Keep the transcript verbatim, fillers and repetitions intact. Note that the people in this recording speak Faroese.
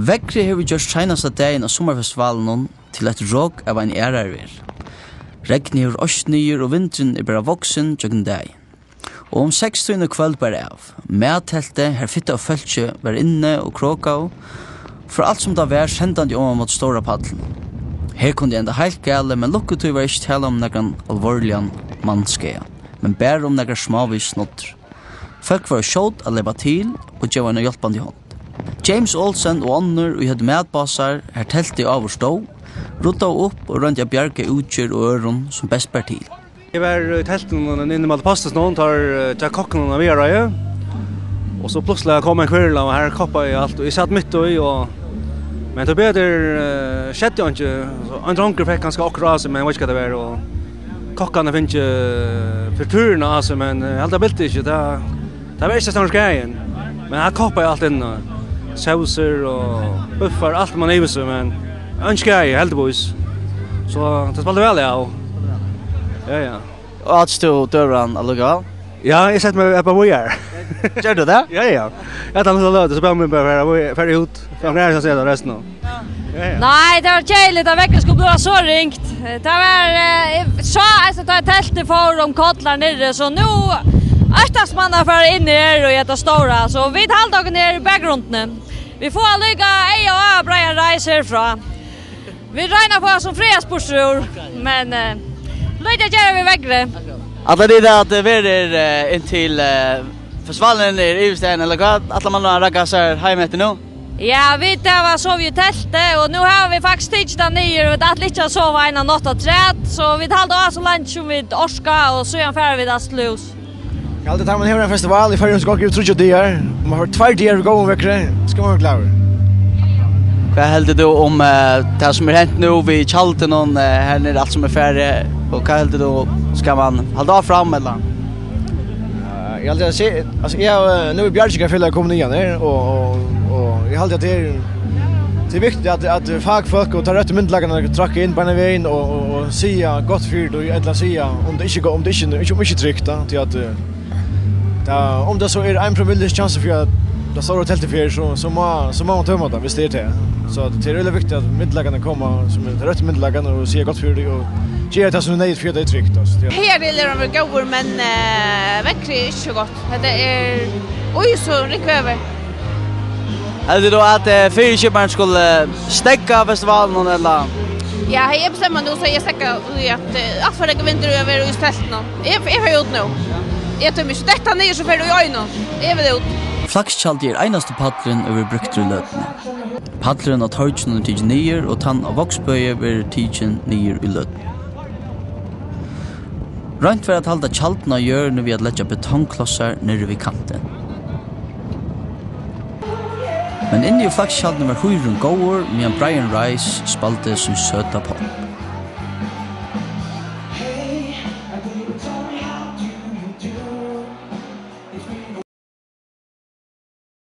Veðrið hevur gjørt seinasta dagin á summarfestivalinum til eitt rok av eini aðrari verð. Regnið hevur oyst niður, og vindurin er bara vaksin gjøgnum dagin. Og um sekstíðina í kvøld bar av. Matteltið, har fitt av fólki var inni og krokaðu, fór alt sum tað var sendandi oman móti stóra pallinum. Her kundi enda heilt galið, men lukkutíð var ikki tala um nakran alvorligan mannskaða, men bara um nakrar smávegis snoddir. Fólk vóru skjót at leypa til og geva eina hjálpandi hond. James Olsen og onnur, ið høvdu matbásar, har teltið áður stóð, ruddaðu upp og royndu at bjarga útgerð og øðrum, sum best bar til. Eg var í teltinum inni móti posthúsinum, tá, eh, hjá kokkunum á Viðareiði. Og so plutselig kom ein hvirla, og her koppaði alt, og eg sat mitt í, og, men tíbetur, eh, skeiddi einki. So ein drongur fekk kanska okkurt á seg, men eg veit ikki hvat tað var, og kokkarnir fingu, eh, fritúrina á seg, men, eh, eg helt tað bildi ikki, tað, tað var ikki stór skaðin. Men hann koppaði alt inn, og sósur og buffar, alt man yvir seg, men ein skaði, heldigvís. So tað spældi væl av. Ja, ja. Og átst tú døgurðan allíkavæl? Ja, eg setti meg bara víðari. Gjørdi tú tað? Ja, ja. Eg ætlaði at løta, so bað meg bara fara, fara út. So kann eg so siga tað restina. Ja, ja. Nei, tað var keðiligt, at veðrið skuldi blíva so ringt. Tað var, eh, eg sá eisini, tá teltið fór um koll har niðri, so nú óttast man at fara inn her og eta stóra, so vit halda okkum her í bakgrundini. Vit fáa líka eyga á Brian Rice herfrá. Vit royna at fáa sum frægast burtur úr, men, eh, lítið at gera við veðrið. Ætlar tit at, eh, vera her, eh, inntil, eh, festivalin er yvirstaðin, ella hvat? Ætlar man at ragga sær heim eftir nú? Ja, vit hava sovið í telti, og nú hava vit faktiskt tikið tað niður, og vit ætla ikki at sova eina nátt afturat, so vit halda á so leingi sum vit orka, og síðan fara vit aftur til hús. Eg haldi, tá man hevur ein festival í Føroyum, sum gongur yvir tríggjar dagar, og man fær tveir dagar við góðum veðri, skal man vera glaður. Hvat heldur tú um, eh, tað sum er hent nú við tjaldinum, eh, her niðri, alt sum er farið, og hvat heldur tú, skal man halda áfram, ella? Eh, eg haldi at se-, altso, eg havi, nú er Bjargingarfelagið komið niðan her, og, og, og eg haldi at tað er, tað er viktigt at, at fakfólk og teir røttu myndugleikarnir trakka inn beinanvegin og, og, og siga gott fyri tí, ella siga um tað ikki go-, um tað ikki, um ikki trygt, tá, tí at, eh, tað, um tað so er ein promille sjansi fyri at tað stóra teltið fer, so, so má, so má man tøma tað, viss tað er tað. So at tað er øgiliga viktigt at myndugleikarnir koma, sum er teir røttu myndugleikarnir, og siga gott fyri tí, og gera tað sum er neyðugt fyri at tað er trygt, altso. Ja. Higartil er hann væl góður, men, eh, veðrið er ikki so gott. Hetta er í so ringt veður. Heldur tú at, eh, fyriskiparin skuldi, eh, steðga festivalinum, ella? Ja, hevði eg bestemt meg nú, so hevði eg steðgað, í at, eh, alt for nógvur vindur og at vera í teltinum. Eg, eg fari út nú. Eg tími ikki detta niður, so fer tú í einum. Eg vil út. Flakstjaldið er einasti pallurin, ið verður brúktur í løtuni. Pallurin á Torginum er tikin niður, og tann á Vágsbøi verður tikin niður í løtuni. Roynt var at halda tjaldini á jørðini við at leggja betongklossar niðri við kantin. Men inni í Flakstjaldinum var hýrin góður, meðan Brian Rice spældi sín søta popp.